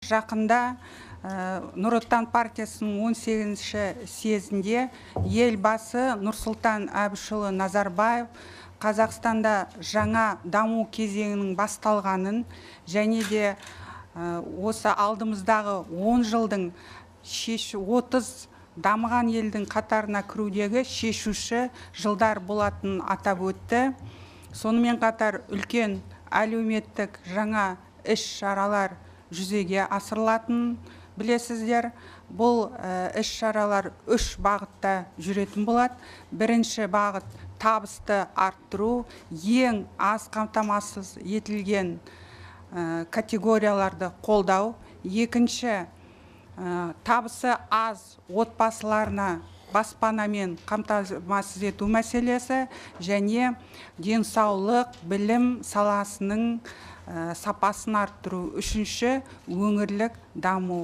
Жақында Нұр Отан партиясының 18-ші съезінде Елбасы Нұрсұлтан Әбішұлы Назарбаев Қазақстанда жаңа даму кезеңінің басталғанын және де осы алдымыздағы 10 жылдың 30 дамыған елдің қатарына кірудегі шешуші жылдар болатынын атап өтті. Сонымен қатар үлкен әлеуметтік жаңа іс-шаралар жүзеге асырылатынын білесіздер. Бұл іс-шаралар үш бағытта жүретін болады. Бірінші бағыт табысты арттыру, ең аз қамтамасыз етілген категорияларды қолдау. Екінші, табысы аз отбасыларына баспанамен қамтамасыз ету мәселесі және денсаулық, білім саласының сапасын арттыру. Үшінші, өңірлік даму.